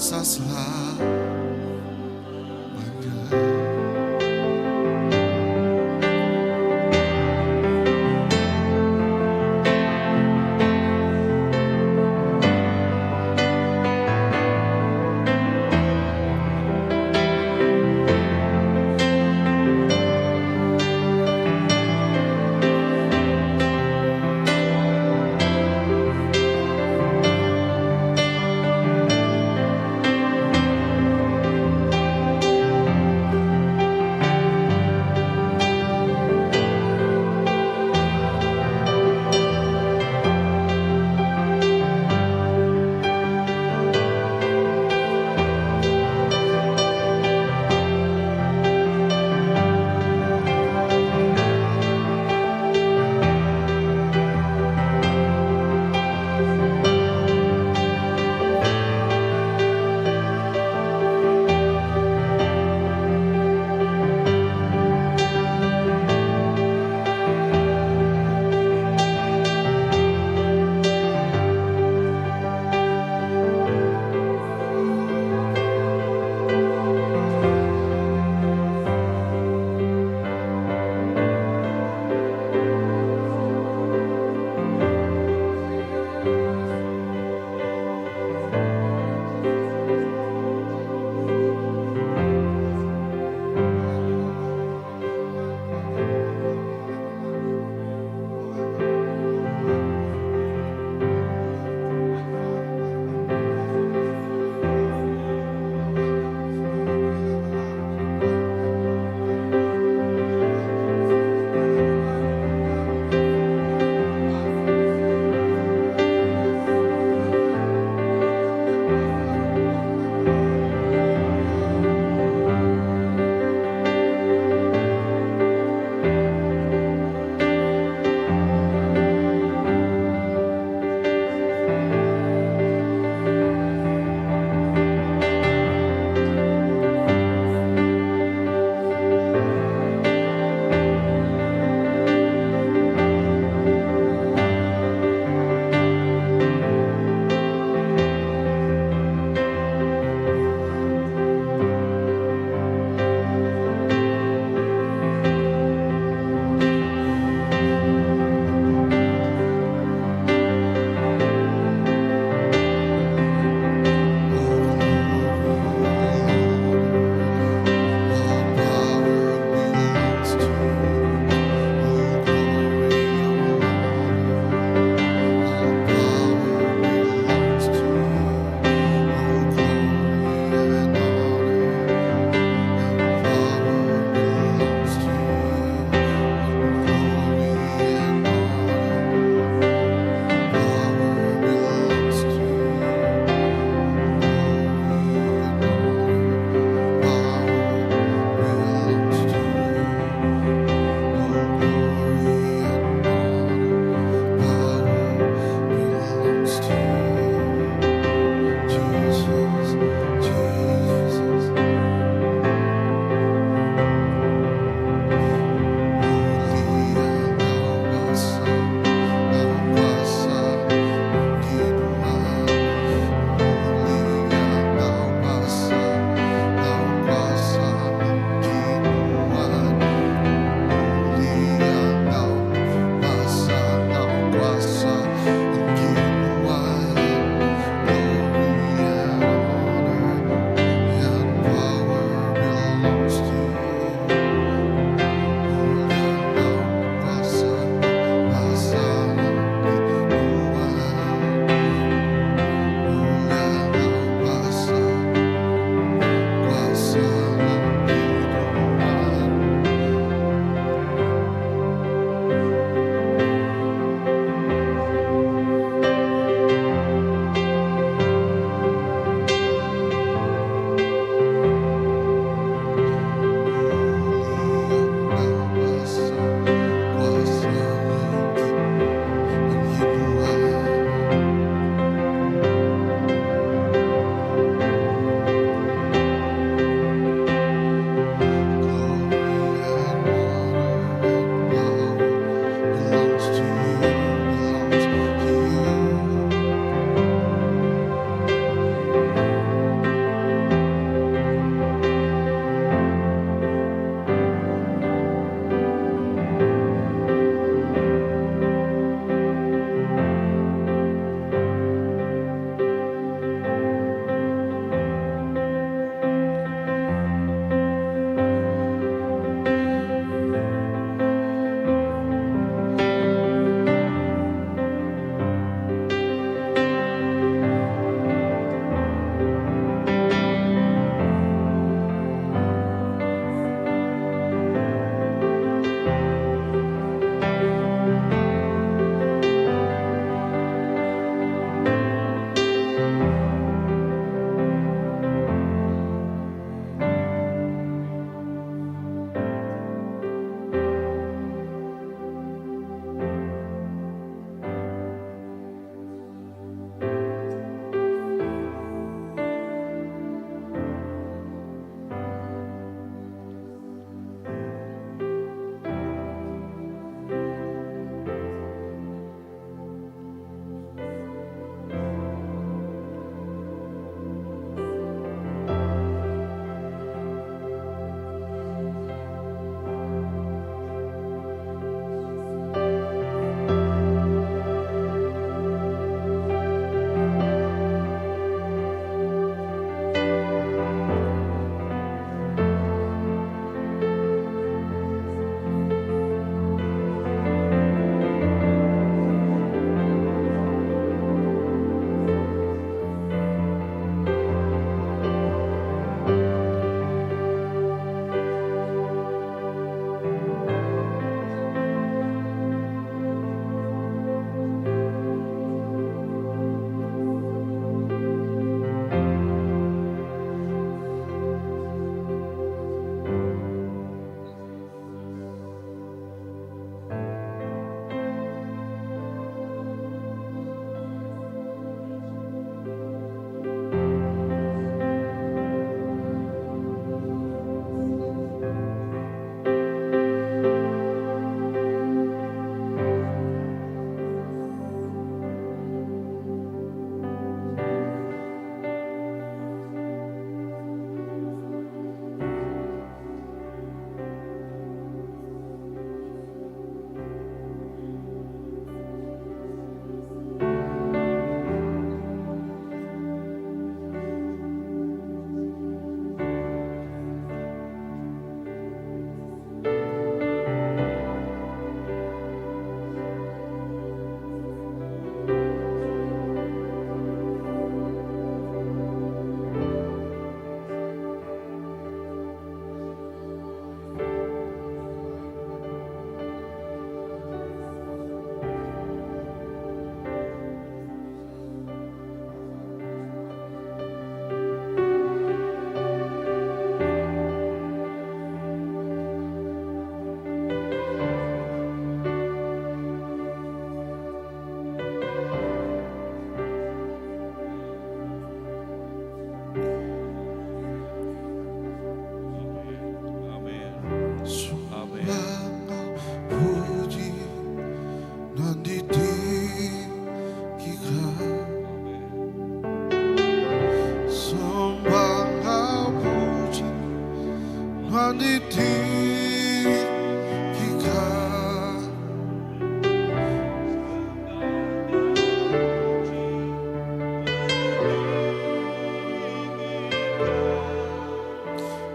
Kuasa selamanya.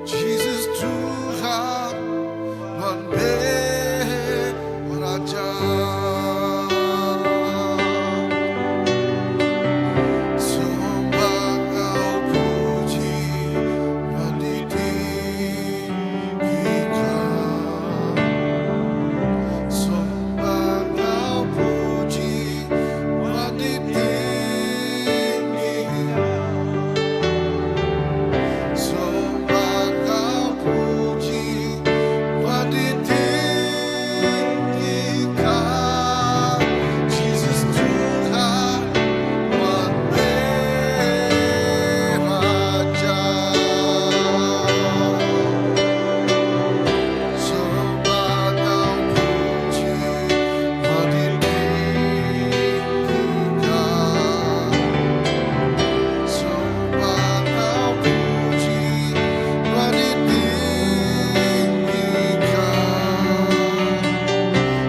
Jesus Tuhan Nuan meh Raja Sembah enggau puji Nuan ditinggikan Sembah enggau puji Nuan ditinggikan Sembah enggau puji Nuan ditinggikan Jesus Tuhan Nuan meh Raja Sembah enggau puji Nuan ditinggikan Sembah enggau puji Nuan ditinggikan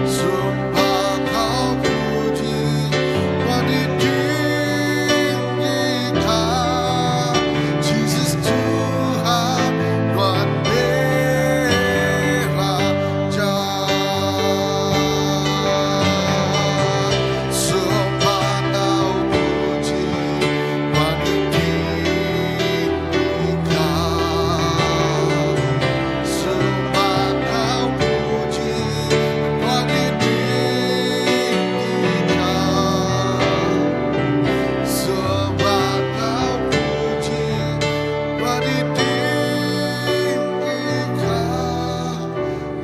Sembah enggau puji Nuan ditinggikan Jesus Tuhan Nuan meh Raja Sembah enggau puji Nuan ditinggikan Sembah enggau puji Nuan ditinggikan Sembah enggau puji Nuan ditinggikan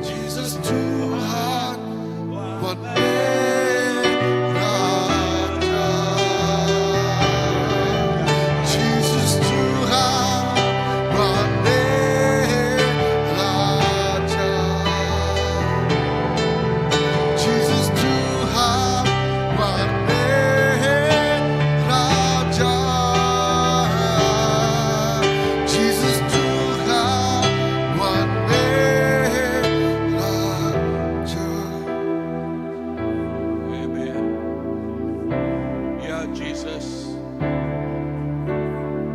Jesus Tuhan Nuan meh Raja Jesus Tuhan Nuan meh Raja Jesus Tuhan Nuan meh Raja Jesus Tuhan Nuan meh Raja Amen. Ya Jesus.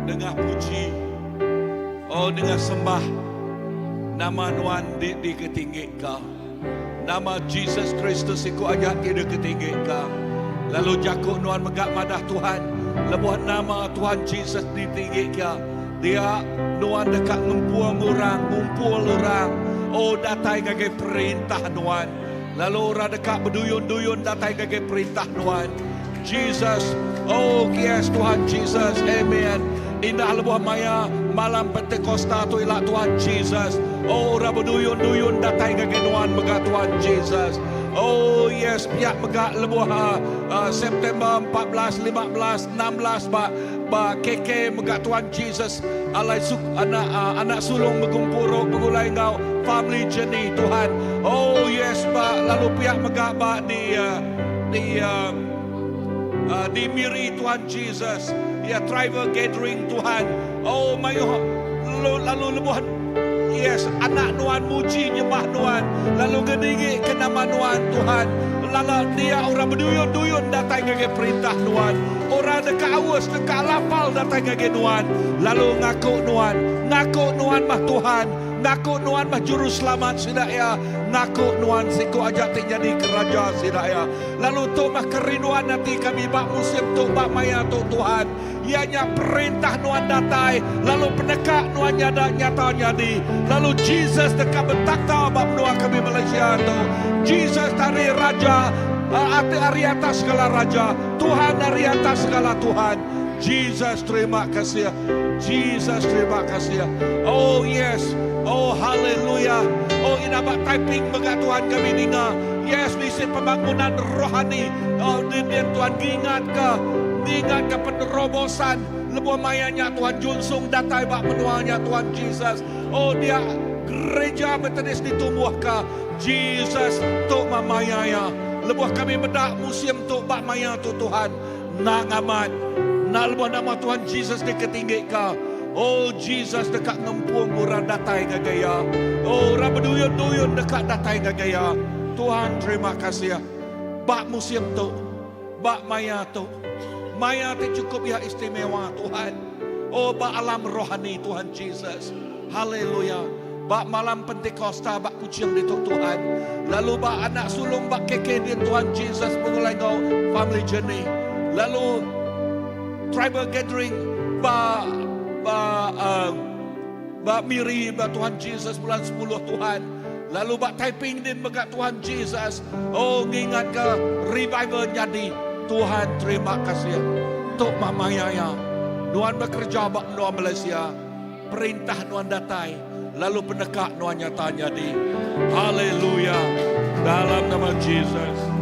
Nengah puji. Oh nengah sembah. Nama nuan di diketinggika. Nama Jesus Kristus siku aja ti diketinggika. Lalu jaku nuan mega madah Tuhan, lebuh nama Tuhan Jesus ditinggika, dia nuan deka ngempung orang, ngumpul orang, oh datai ngagai perintah nuan. Lalu orang deka beduyun-duyun datai ngagai perintah nuan. Jesus, oh yes Tuhan Jesus, amen. Indah lebuh maya malam Pentekosta tu ila Tuhan Jesus. Oh orang beduyun-duyun datai ngagai nuan mega Tuhan Jesus. Oh yes piak mega lebuh September 14, 15, 16 ba ba KK mega Tuhan Jesus alai suk anak anak sulung begumpuru begulai enggau family journey Tuhan. Oh yes ba lalu piak mega ba di di di Miri Tuhan Jesus. Ya tribal gathering Tuhan. Oh mayuh lalu, lalu lebuh yes anak nuan muji nyembah nuan lalu ngeninggi ke nama nuan Tuhan. Lalu dia orang berduyun-duyun datang ngagai perintah nuan. Orang deka aus deka lapar datang ngagai nuan. Lalu ngaku nuan, ngaku nuan mah Tuhan, ngaku nuan mah juru selamat sida ya, ngaku nuan siku aja ti jadi keraja sida ya. Lalu tu mah kerinduan ati kami bak musim tu bak maya tu Tuhan. Ianya perintah nuan datai lalu peneka nuan nyada nyata nyadi. Lalu Jesus deka betakhta bak menua kami Malaysia tu. Jesus dari raja ati ari atas segala raja, Tuhan dari atas segala Tuhan. Jesus terima kasih. Jesus terima kasih. Oh yes. Oh haleluya. Oh ina bak typing mega Tuhan kami ninga. Yes, bisi pembangunan rohani. Oh dia Tuhan ingat ke ingat ke penerobosan lebuh mayanya Tuhan Junsung datai bak menuanya Tuhan Jesus. Oh dia gereja Methodist ditumbuh ke Jesus tu mamaya ya. Lebuh kami medak musim tu bak maya tu Tuhan. Nak amat. Nak lebuh nama Tuhan Jesus diketinggi ke. Oh Jesus deka ngempung orang datai ngagai ya. Oh orang berduyun-duyun deka datai ngagai ya. Tuhan terima kasih. Bak musim tu, bak maya tu. Maya ti cukup ya istimewa Tuhan. Oh ba alam rohani Tuhan Jesus. Haleluya. Ba malam Pentekosta ba Kuching ditu Tuhan. Lalu ba anak sulung ba KK din Tuhan Jesus begulai enggau family journey. Lalu tribal gathering ba ba uh, ba Miri ba Tuhan Jesus bulan 10 Tuhan. Lalu ba Taiping din mega Tuhan Jesus. Oh ngingat ke revival nyadi Tuhan terima kasih. Tok mama ya. Nuan bekerja ba menua Malaysia. Perintah nuan datai lalu peneka nuan nyata nyadi. Haleluya. Dalam nama Jesus.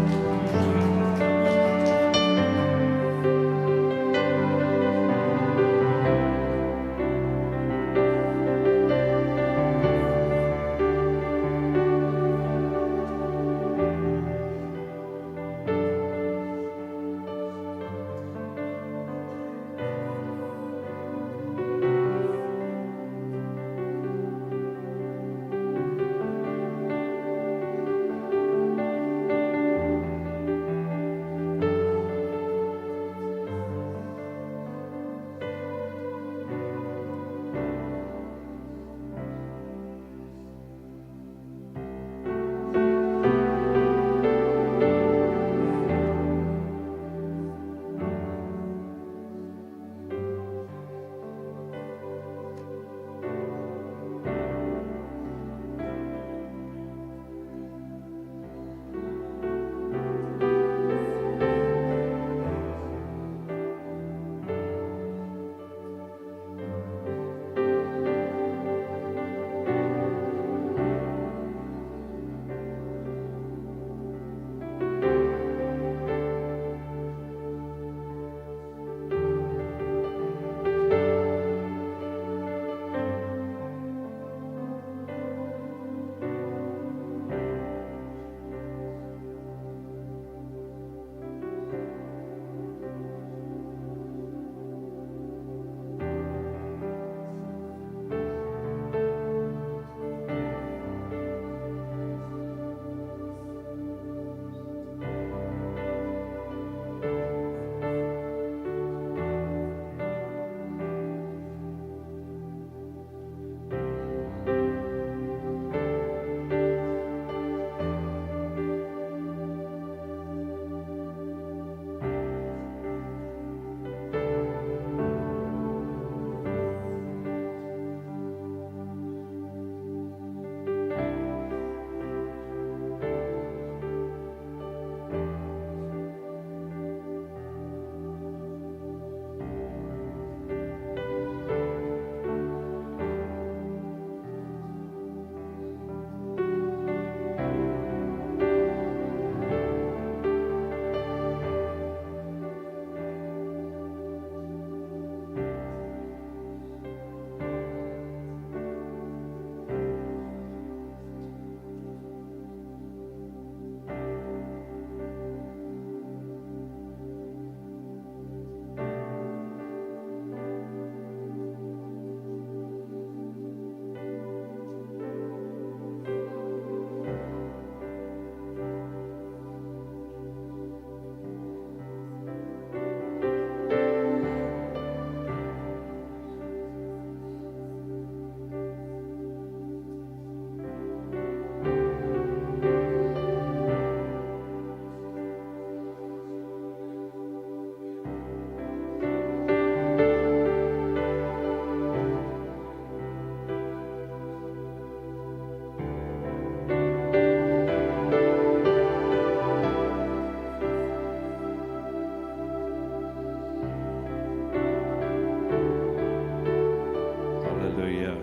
Haleluya.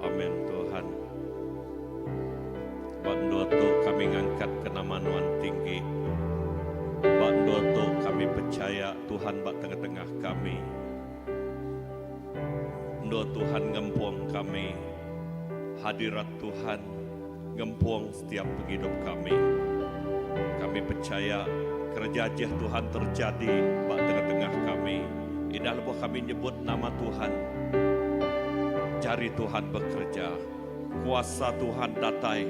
Amen Tuhan. Ba endur tu kami ngangkatka nama Nuan tinggi. Ba endur tu kami pechaya Tuhan ba tengah-tengah kami. Endur Tuhan ngempung kami. Hadirat Tuhan ngempung setiap pengidup kami. Kami pechaya kereja ajih Tuhan terjadi ba tengah-tengah kami. Indah lebuh kami nyebut nama Tuhan, jari Tuhan bekereja. Kuasa Tuhan datai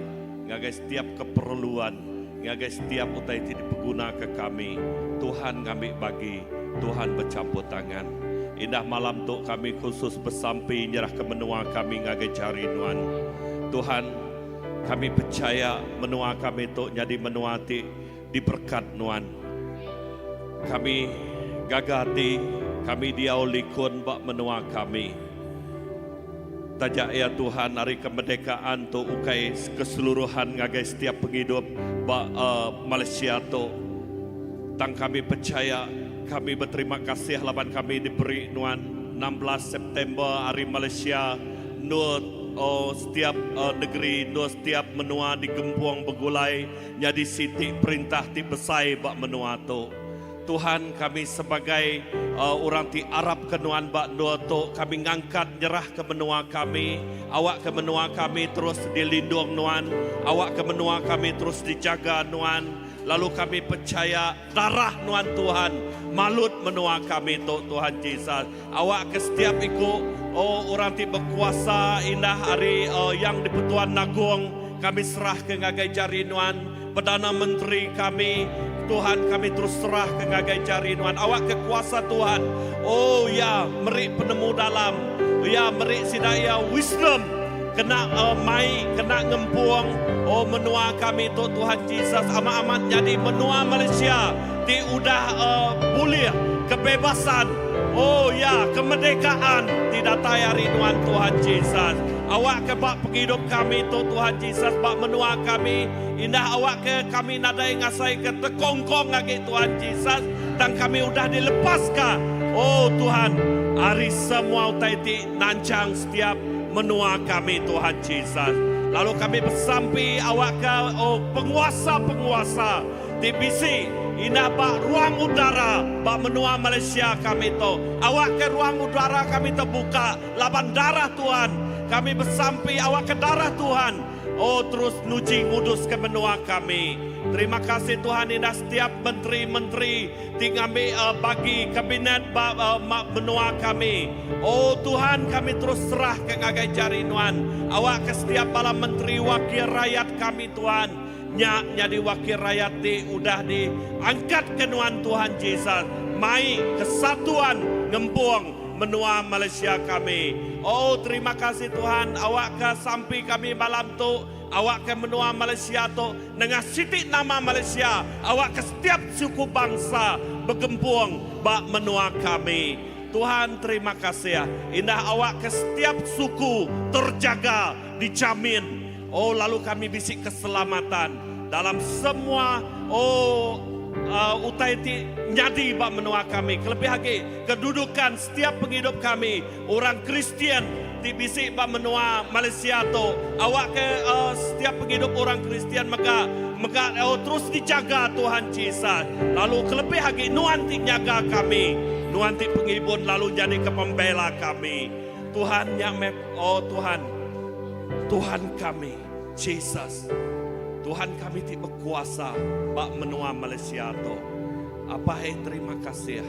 ngagai setiap keperluan, ngagai setiap utai ti dipegunaka kami. Tuhan ngambi bagi, Tuhan bechampur tangan. Indah malam tu kami khusus besampi nyerahka menua kami ngagai jari Nuan. Tuhan, kami pechaya menua kami tu nyadi menua ti diberekat Nuan. Kami gaga ati kami diau likun ba menua kami. Taja iya Tuhan ari kemerdekaan tu ukai keseluruhan ngagai setiap pengidup ba Malaysia tu. Tang kami pechaya, kami beterima kasih laban kami diberi nuan 16 September ari Malaysia endur setiap negeri endur setiap menua digempung begulai nyadi siti perintah ti besai ba menua tu. Tuhan kami sebagai orang ti arapka Nuan ba endur tu, kami ngangkat nyerahka menua kami, awakka menua kami terus dilindung Nuan, awakka menua kami terus dijaga Nuan, lalu kami pechaya darah Nuan Tuhan malut menua kami tu Tuhan Jesus. Awakka setiap iku orang ti bekuasa indah ari Yang di-Pertuan Agong kami serahka ngagai jari Nuan. Perdana Menteri kami, Tuhan kami terus serah ke ngagai jari Nuan. Awak ke kuasa Tuhan. Oh ya, meri penemu dalam. Ya, meri sida iya wisdom. Kena uh, mai, kena ngempung. Oh menua kami tu Tuhan Jesus amat-amat jadi menua Malaysia ti udah uh, bulih kebebasan. Oh ya, kemerdekaan ti datai ari Nuan Tuhan Jesus. Awak ke ba pengidup kami tu Tuhan Jesus ba menua kami. Indah awakka kami nadai ngasaika tekongkong agi Tuhan Jesus, tang kami udah dilepaska, O Tuhan, ari semua utai ti nanchang setiap menua kami, Tuhan Jesus. Lalu kami besampi awakka, O penguasa-penguasa ti bisi indah ba ruang udara ba menua Malaysia kami tu, awakka ruang udara kami tebuka laban darah Tuhan. Kami besampi awakka darah Tuhan Oh terus nuji nguduska menua kami. Terima kasih Tuhan indah setiap menteri-menteri ti ngambi bagi kabinet ba menua kami. Oh Tuhan kami terus serahka ngagai jari Nuan. Awakka setiap bala menteri wakil rayat kami Tuhan nya nyadi wakil rayat ti udah di angkatka Nuan Tuhan Jesus mai kesatuan ngempung menua Malaysia kami. Oh terima kasih Tuhan awakka sampi kami malam tu awakka menua Malaysia tu nengah siti nama Malaysia awakka setiap suku bangsa begempung ba menua kami. Tuhan terima kasih indah awakka setiap suku terjaga dijamin oh lalu kami bisi keselamatan dalam semua oh utai ti nyadi ba menua kami kelebih agi Kedudukan setiap pengidup kami orang Kristian ti bisi ba menua Malaysia tu awakka setiap pengidup orang Kristian mega mega terus dijaga Tuhan Jesus lalu kelebih agi nuan ti nyaga kami nuan ti pengibun lalu nyadika pembela kami Tuhan nya meh oh Tuhan Tuhan kami Jesus Tuhan kami ti bekuasa ba menua Malaysia tu. Apai terima kasih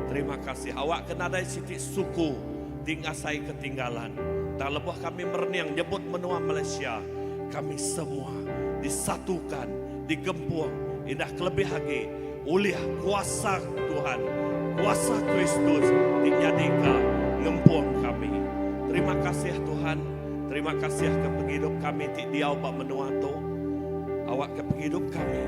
terima kasih awak ke nadai siti suku ti ngasai ketinggalan tang lebuh kami merening nyebut menua Malaysia kami semua disatukan digempung indah kelebih agi ulih kuasa Tuhan kuasa Kristus ti nyadika ngempung kami terima kasih Tuhan terima kasih ke pengidup kami ti diau ba menua tu awak ke pengidup kami.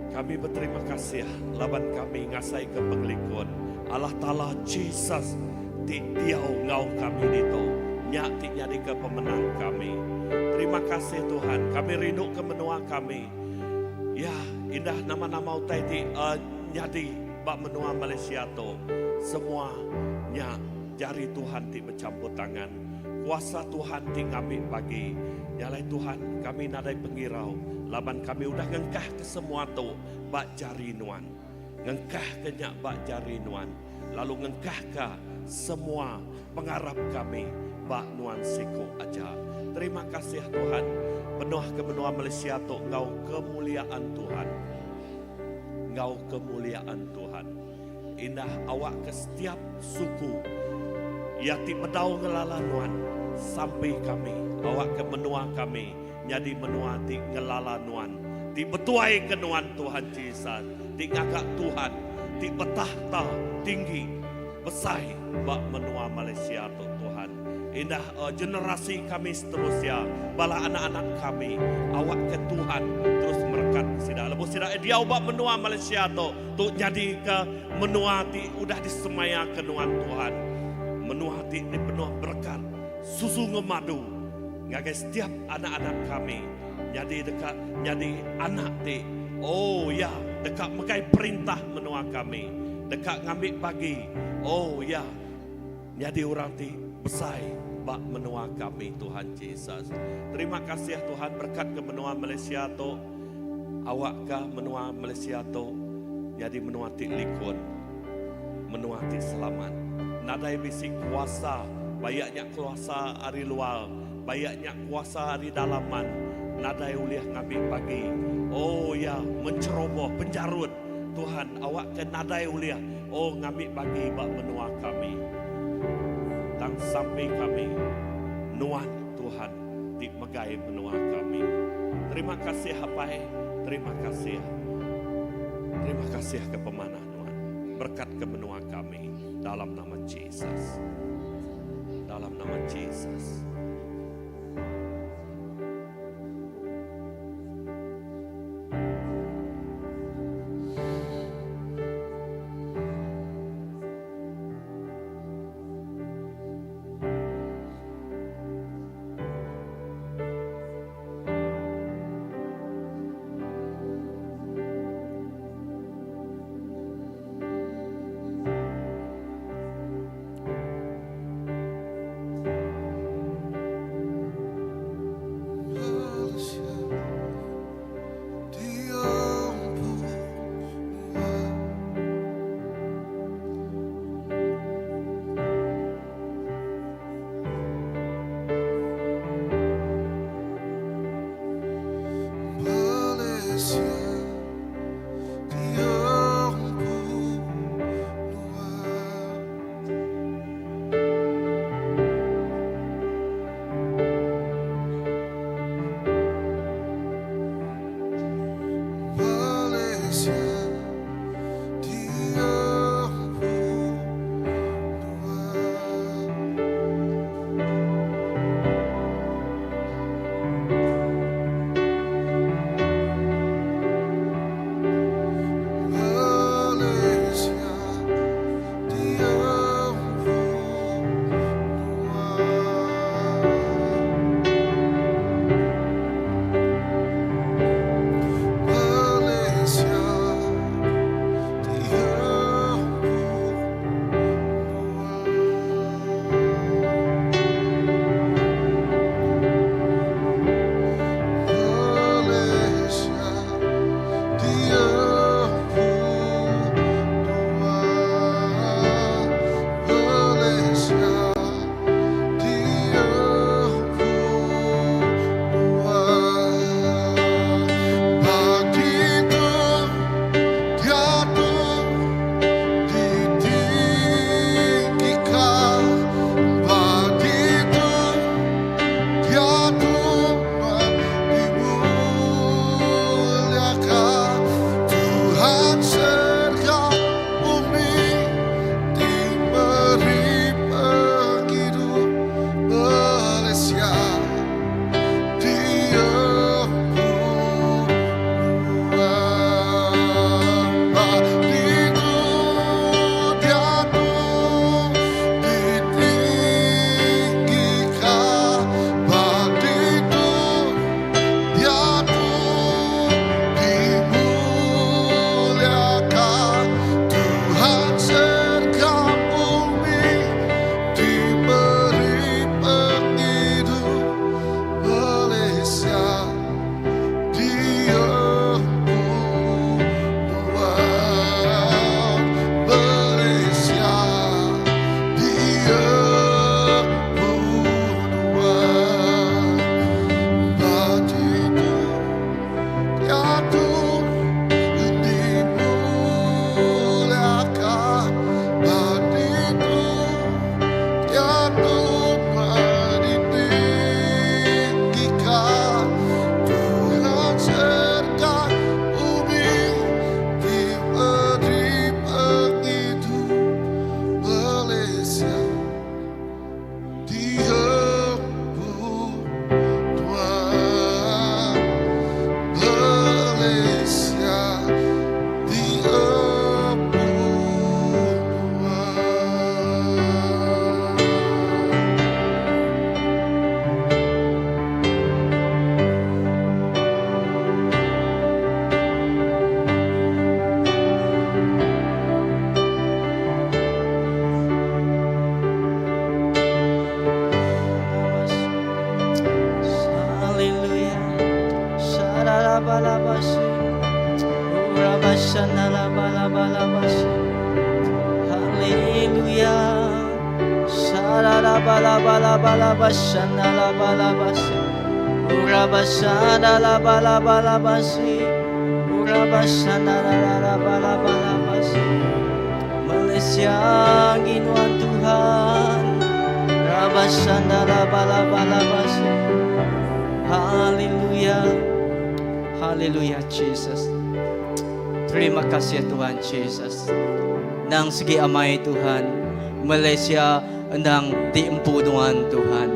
Kami beterima kasih laban kami ngasaika pengelikun Allah Taala Jesus ti diau enggau kami ditu nya ti nyadika pemenang kami. Terima kasih Tuhan, kami rinduka menua kami. Ya, indah nama-nama utai ti uh, nyadi ba menua Malaysia tu semua nya jari Tuhan ti becampur tangan. Kuasa Tuhan ti ngambi bagi. Nya alai Tuhan, kami nadai pengirau laban kami udah ngengkahka semua tu ba jari Nuan. Ngengkahka nya ba jari Nuan, lalu ngengkahka semua pengarap kami ba Nuan siku aja. Terima kasih Tuhan, penuhka menua Malaysia tu enggau kemuliaan Tuhan. Enggau kemuliaan Tuhan. Indah awakka setiap suku iya ti bedau ngelala Nuan sampi kami awakka menua kami nyadi menua ti ngelala Nuan, ti betuaika Nuan Tuhan Jesus, ti ngaga Tuhan ti betahta tinggi. besai ba menua Malaysia tu Tuhan. Indah generasi kami seterusya, bala anak-anak kami, awakka Tuhan terus merekat sida. Lebuh sida diau ba menua Malaysia tu, tu nyadika menua ti udah disemayaka nuan Tuhan. Menua ti dipenuh berekat, susu enggau madu ngagai setiap anak-anak kami nyadi deka nyadi anak ti oh ya deka megai perintah menua kami, deka ngambi bagi oh ya. Nyadi orang ti besai ba menua kami Tuhan Jesus. Terima kasih Tuhan berkat ke menua Malaysia tu. Awakka menua Malaysia tu nyadi menua ti likun, menua ti selamat. Nadai bisi kuasa bayak nya kuasa ari luar, bayak nya kuasa ari dalaman nadai ulih ngambi bagi. Oh ya menceroboh penjarut. Tuhan awakka nadai ulih oh ngambi bagi ba menua kami. Tang sampi kami nuan Tuhan ti megai menua kami. Terima kasih apai, terima kasih. Terima kasih ke pemanah nuan. Berkat ke menua kami dalam nama Jesus. Dalam nama Jesus. basi. Urabashanalabalabalabashi. Haleluya. Shararabalabalabashanalabalabasi. Urabashanalabalabalabashi. Urabashanalabalabalabashi. Malaysia nginuan Tuhan. Rabashanalabalabalabashi. Haleluya. Haleluya Jesus. Terima kasih Tuhan Jesus. Nang sigi amai Tuhan, Malaysia endang diempu nuan Tuhan.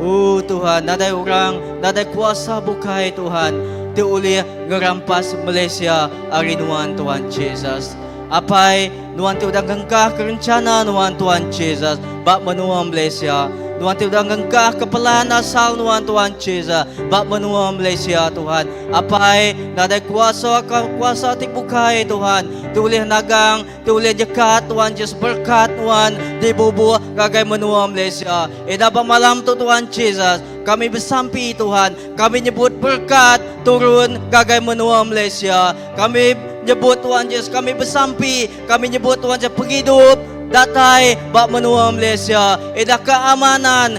Oh Tuhan, nadai orang, nadai kuasa bukai Tuhan ti ulih ngerampas Malaysia ari nuan Tuhan Jesus. Apai, nuan ti udah ngengkah ke rencana nuan Tuhan Jesus ba menua Malaysia. Nuan ti udah ngengkah ke pelan asal nuan Tuhan Jesus ba menua Malaysia Tuhan. Apai, nadai kuasa kuasa ti bukai Tuhan ti ulih nagang, ti ulih nyekat Tuhan Jesus berkat nuan dibubuh ngagai menua Malaysia. Eda ba malam tu Tuhan Jesus, kami besampi Tuhan, kami nyebut berkat turun ngagai menua Malaysia. Kami nyebut Tuhan Jesus, kami besampi, kami nyebut Tuhan Jesus pengidup datai ba menua Malaysia. Eda keamanan,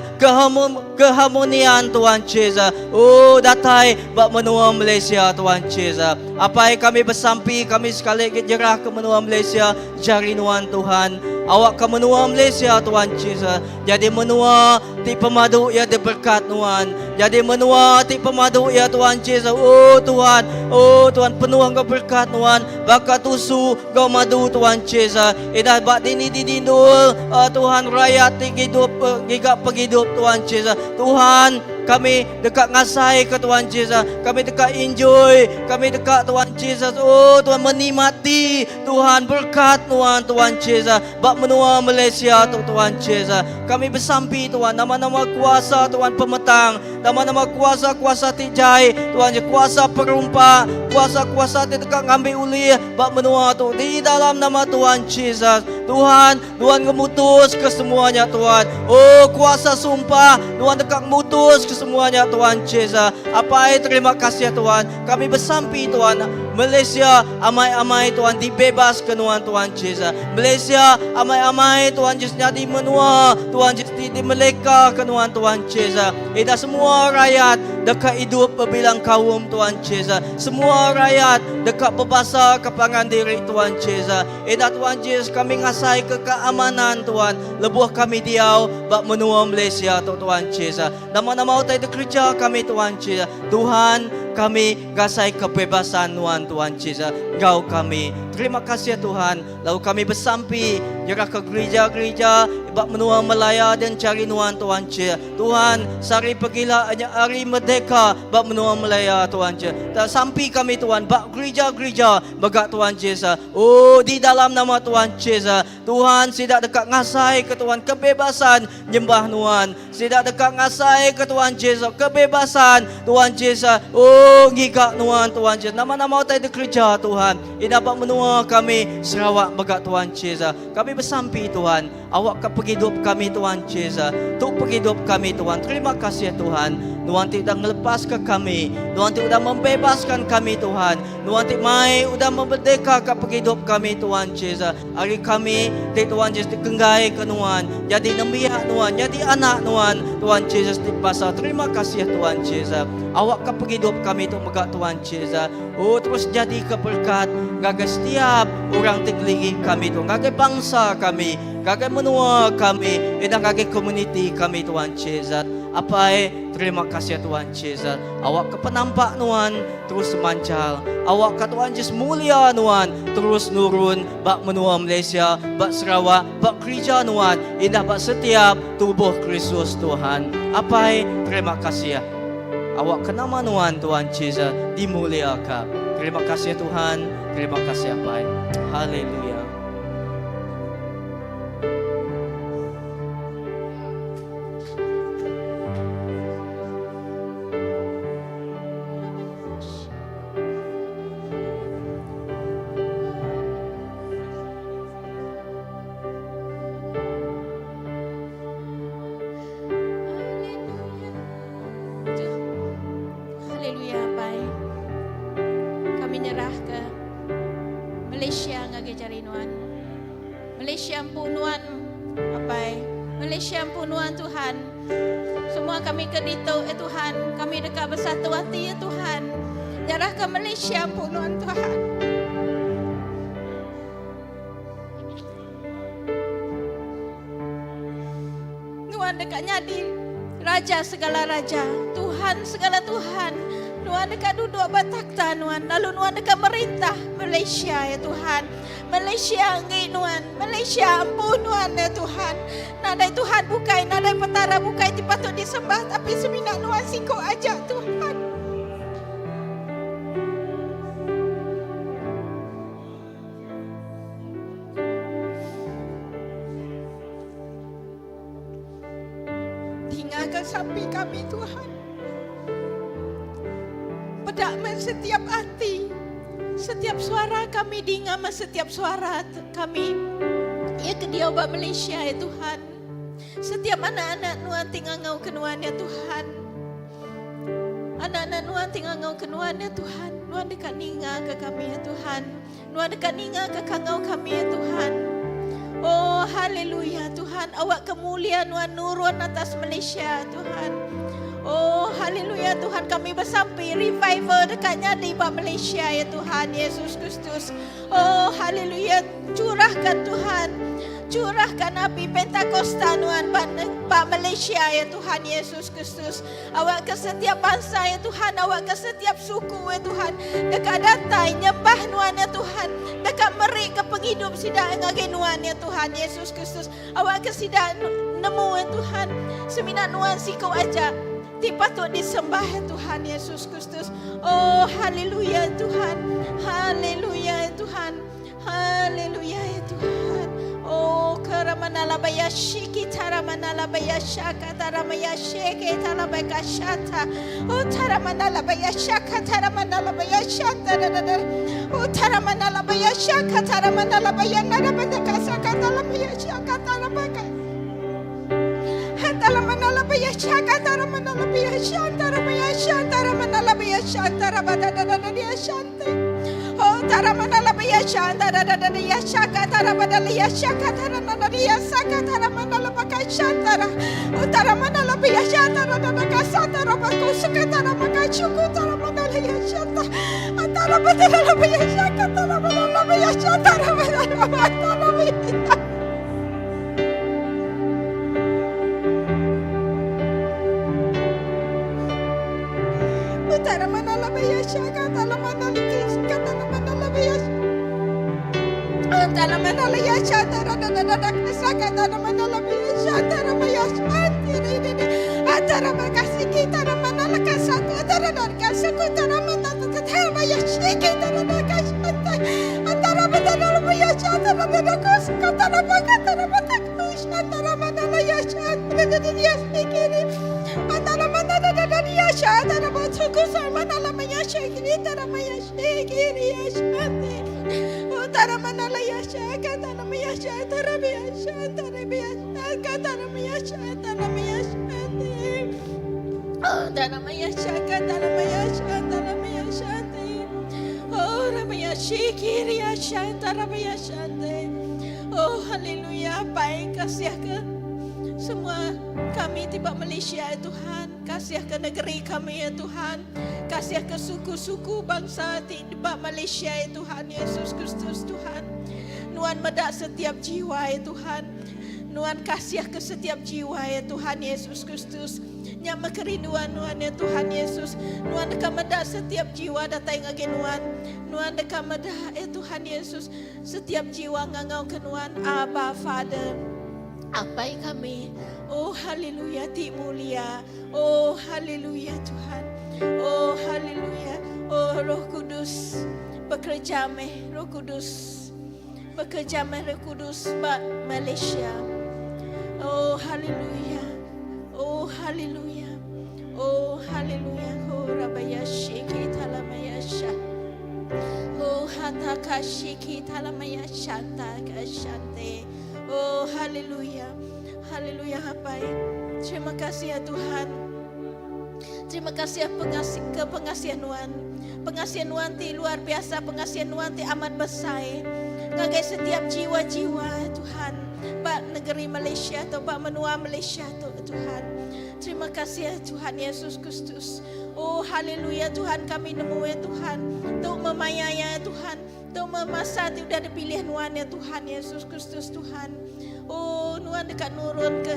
keharmonian Tuhan Jesus. Oh datai ba menua Malaysia Tuhan Jesus. Apai kami besampi, kami sekali agi nyerah ke menua Malaysia jari nuan Tuhan. Awak ke menua Malaysia Tuhan Jesus. Jadi menua ti pemadu iya diberkat nuan. Jadi menua ti pemadu iya Tuhan Jesus. Oh Tuhan, oh Tuhan penuh enggau berkat nuan baka tusu enggau madu Tuhan Jesus. Ida ba dini dini endul uh, Tuhan rayat ti gidup uh, giga pengidup Tuhan Jesus. Tuhan kami deka ngasai ke Tuhan Jesus. Kami deka enjoy, kami deka Tuhan Jesus. Oh Tuhan menikmati Tuhan berkat nuan Tuhan Jesus. Ba menua Malaysia tu Tuhan Jesus. Kami besampi Tuhan nama-nama kuasa Tuhan pemetang, nama-nama kuasa-kuasa ti jai Tuhan je kuasa perumpak, kuasa-kuasa ti deka ngambi ulih ba menua tu di dalam nama Tuhan Jesus. Tuhan, Nuan ngemutus ke semuanya Tuhan. Oh kuasa sumpah Nuan deka ngemutus ke semuanya Tuhan Jesus. Apai terima kasih Tuhan. Kami besampi Tuhan Malaysia amai-amai Tuhan dibebas ke nuan Tuhan Jesus. Malaysia amai-amai Tuhan Jesus nyadi menua Tuhan Jesus ti dimeleka ke nuan Tuhan Jesus. Ida semua rakyat deka idup bebilang kaum Tuhan Jesus. Semua rakyat deka bebasa ke pangan diri Tuhan Jesus. Ida Tuhan Jesus kami ngasai ke keamanan Tuhan lebuh kami diau ba menua Malaysia tu Tuhan Jesus. Nama-nama utai dikereja kami Tuhan Jesus. Tuhan kami ngasai kebebasan nuan Tuhan Jesus enggau kami. Terima kasih Tuhan. Lalu kami besampi nyerah ke gerija-gerija ba menua Malaya dan cari nuan Tuhan Jesus. Tuhan sari pegila nya ari merdeka ba menua Malaya Tuhan Jesus. Tak sampi kami Tuhan ba gerija-gerija mega Tuhan Jesus. Oh di dalam nama Tuhan Jesus. Tuhan sida deka ngasai ke Tuhan kebebasan nyembah nuan. Sida deka ngasai ke Tuhan Jesus kebebasan Tuhan Jesus. Oh ngiga nuan Tuhan Jesus. Nama-nama utai dikereja Tuhan. Ina ba menua kami Sarawak mega Tuhan Jesus. Kami besampi Tuhan awak ka pengidup kami Tuhan Jesus. Tu pengidup kami Tuhan. Terima kasih Tuhan. Nuan ti udah ngelepaska kami. Nuan ti udah membebaskan kami Tuhan. Nuan ti mai udah memerdeka ka pengidup kami Tuhan Jesus. Ari kami ti Tuhan Jesus ti kenggai ke nuan. Nyadi nembiak nuan, nyadi anak nuan Tuhan Jesus ti basa. Terima kasih Tuhan Jesus. Awak ka pengidup kami tu mega Tuhan Jesus. Oh terus nyadi ke berkat ngagai setiap orang ti ngelingi kami tu, ngagai bangsa kami, ngagai menua kami, enda ngagai komuniti kami Tuhan Jesus. Apai, terima kasih Tuhan Jesus. Awak ke penampak nuan terus mancal. Awak ka Tuhan Jesus mulia nuan terus nurun ba menua Malaysia, ba Sarawak, ba gerija nuan, indah ba setiap tubuh Kristus Tuhan. Apai, terima kasih. Awak ke nama nuan Tuhan Jesus dimulia ka. Terima kasih Tuhan, terima kasih Apai. Haleluya. Haleluya Apai. Malaysia empu nuan Apai. Malaysia empu nuan Tuhan. Semua kami ke ditu ya Tuhan, kami deka bersatu ati ya Tuhan. Nyerahka Malaysia empu nuan Tuhan. Nuan deka nyadi Raja segala raja, Tuhan segala Tuhan. Nuan deka duduk ba takhta Nuan, lalu Nuan deka merintah Malaysia ya Tuhan. Malaysia enggi Nuan, Malaysia empu Nuan ya Tuhan. Nadai Tuhan bukai, nadai petara bukai ti patut disembah tapi semina Nuan siko aja Tuhan. Tinggalkan sampi kami Tuhan. Pedak men setiap hati, setiap suara kami dinga men setiap suara kami. Ya ke diau ba Malaysia ya Tuhan. Setiap anak-anak nuan ti ngangau ke nuan ya Tuhan. Anak-anak nuan ti ngangau ke nuan ya Tuhan. Nuan deka ninga ke kami ya Tuhan. Nuan deka ninga ke kangau kami ya Tuhan. Oh haleluya Tuhan awak kemulia Nuan nurun atas Malaysia Tuhan. Oh haleluya Tuhan kami besampi revival deka nyadi ba Malaysia ya Tuhan Yesus Kristus. Oh haleluya curahkan Tuhan. Curahkan api Pentakosta Nuan ba, ba Malaysia ya Tuhan Yesus Kristus. Awak ke setiap bansa ya Tuhan, awak ke setiap suku ya Tuhan. Deka datai nyembah Nuan ya Tuhan. Deka meri ke pengidup sida ngagai Nuan ya Tuhan Yesus Kristus. Awak ke sida nemu ya Tuhan. Semina Nuan siku aja ti patut disembah ya Tuhan Yesus Kristus. Oh haleluya Tuhan. Haleluya ya Tuhan. Haleluya ya Tuhan. Oh keramanalabaya shiki taramanalabaya shaka taramaya sheke talabaya shata. Oh taramanalabaya shaka taramanalabaya shata da da da. Oh taramanalabaya shaka taramanalabaya narabada kasaka talabaya shaka talabaka. Hatalamanalabaya shaka taramanalabaya shanta ramaya shanta ramanalabaya shanta rabada da da da da shanta. Oh taramanalabaya shanta da da da da ya shaka tarabada ya shaka taranalabaya saka taramanalabaka shanta ra. Oh taramanalabaya shanta da da da ka santa rabako suka taramaka shuku taramanalabaya shanta. Ataramanalabaya shaka taramanalabaya shanta ramanalabaya. Oh haleluya Pai kasih ke semua kami ti ba Malaysia ya Tuhan kasih ke negeri kami ya Tuhan kasih ke suku-suku bangsa ti ba Malaysia ya Tuhan Yesus Kristus Tuhan Nuan meda setiap jiwa ya Tuhan Nuan kasih ke setiap jiwa ya Tuhan Yesus Kristus Nya meh kerinduan Nuan ya Tuhan Yesus. Nuan deka meda setiap jiwa datai ngagai Nuan. Nuan deka meda ya Tuhan Yesus setiap jiwa ngangau ke Nuan Abba Father. Apai kami. Oh haleluya ti mulia. Oh haleluya Tuhan. Oh haleluya. Oh Roh Kudus bekerja meh Roh Kudus. Bekerja meh Roh Kudus ba Malaysia. Oh haleluya. Oh haleluya. Oh haleluya. Oh rabaya shiki talamaya sha. Oh hataka shiki talamaya shanta kashante. Oh haleluya. Haleluya Apai. Terima kasih ya Tuhan. Terima kasih pengasih ke pengasihan Nuan. Pengasihan Nuan ti luar biasa, pengasihan Nuan ti amat besai. Ngagai setiap jiwa-jiwa ya Tuhan. Ba negeri Malaysia tu, ba menua Malaysia tu Tuhan. Terima kasih ya Tuhan Yesus Kristus. Oh haleluya Tuhan kami nemu ya Tuhan. Tu memaya ya Tuhan. Tu memasa ti udah dipilih nuan ya Tuhan Yesus Kristus Tuhan. Oh nuan deka nurun ke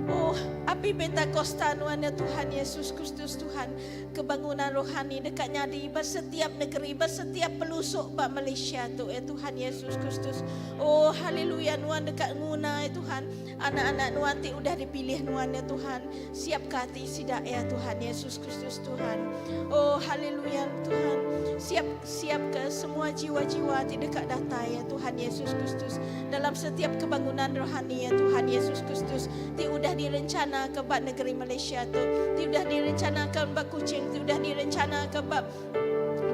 Oh api Pentakosta nuan ya Tuhan Yesus Kristus Tuhan. Kebangunan rohani deka nyadi ba setiap negeri, ba setiap pelusuk ba Malaysia tu ya Tuhan Yesus Kristus. Oh haleluya nuan deka nguna ya Tuhan anak-anak nuan ti udah dipilih nuan ya Tuhan. Siapka ati sida ya Tuhan Yesus Kristus Tuhan. Oh haleluya Tuhan. Siap siapka semua jiwa-jiwa ti deka datai ya Tuhan Yesus Kristus dalam setiap kebangunan rohani ya Tuhan Yesus Kristus ti udah direncana ke ba negeri Malaysia tu, ti udah direncana ke ba Kuching, ti udah direncana ke ba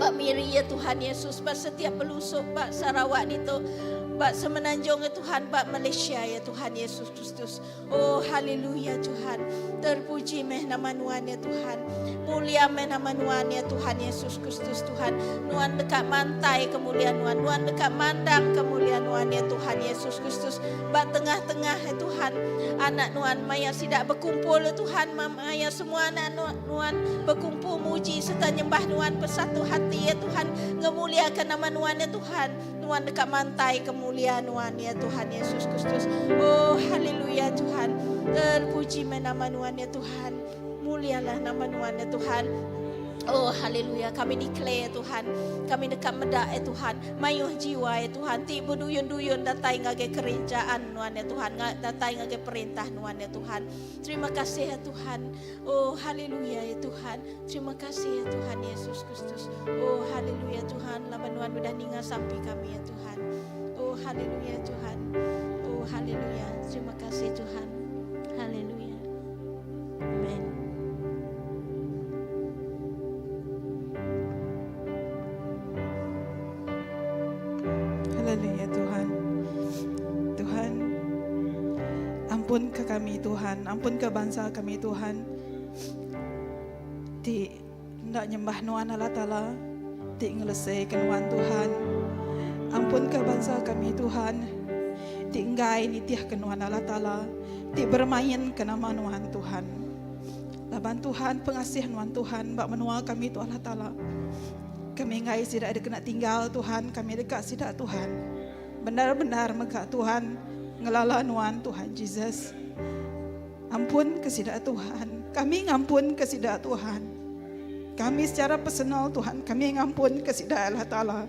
ba Miri ya Tuhan Yesus, ba setiap pelusuk ba Sarawak ditu, ba Semenanjung ya Tuhan, ba Malaysia ya Tuhan Yesus Kristus. Oh haleluya Tuhan. Terpuji meh nama nuan ya Tuhan. Mulia meh nama nuan ya Tuhan Yesus Kristus Tuhan. Nuan deka mantai kemuliaan nuan. Nuan deka mandang kemuliaan nuan ya Tuhan Yesus Kristus. Ba tengah-tengah ya Tuhan. Anak nuan maya sida bekumpul ya Tuhan. Maya semua anak nuan bekumpul muji serta nyembah nuan bersatu hati ya Tuhan. Ngemuliakan nama nuan ya Tuhan. Nuan deka mantai kemuliaan nuan ya Tuhan Yesus Kristus. Oh haleluya Tuhan. Terpuji meh nama nuan ya Tuhan. Mulialah nama nuan ya Tuhan. Oh haleluya kami declare ya Tuhan. Kami deka meda ya Tuhan. Mayuh jiwa ya Tuhan. Ti beduyun-duyun datai ngagai kerajaan nuan ya Tuhan. Datai ngagai perintah nuan ya Tuhan. Terima kasih ya Tuhan. Oh haleluya ya Tuhan. Terima kasih ya Tuhan Yesus Kristus. Oh haleluya Tuhan, laban nuan udah ninga sampi kami ya Tuhan. Oh haleluya Tuhan. Oh haleluya. Terima kasih Tuhan. Haleluya. Amen. Haleluya Tuhan. Tuhan, ampun ke kami Tuhan, ampun ke bansa kami Tuhan. Ti enda nyembah nuan Allah Taala, ti ngeleseka nuan Tuhan. Ampunka bansa kami Tuhan, ti enggai nitihka nuan Allah Taala, ti beremainka nama nuan Tuhan. Laban Tuhan pengasih nuan Tuhan ba menua kami tu Allah Taala. Kami enggai sida deka kena tinggal Tuhan, kami deka sida Tuhan. Bendar-bendar mega Tuhan ngelala nuan Tuhan Jesus. Ampun ke sida Tuhan. Kami ngampun ke sida Tuhan. Kami secara personal Tuhan, kami ngampun ke sida Allah Taala.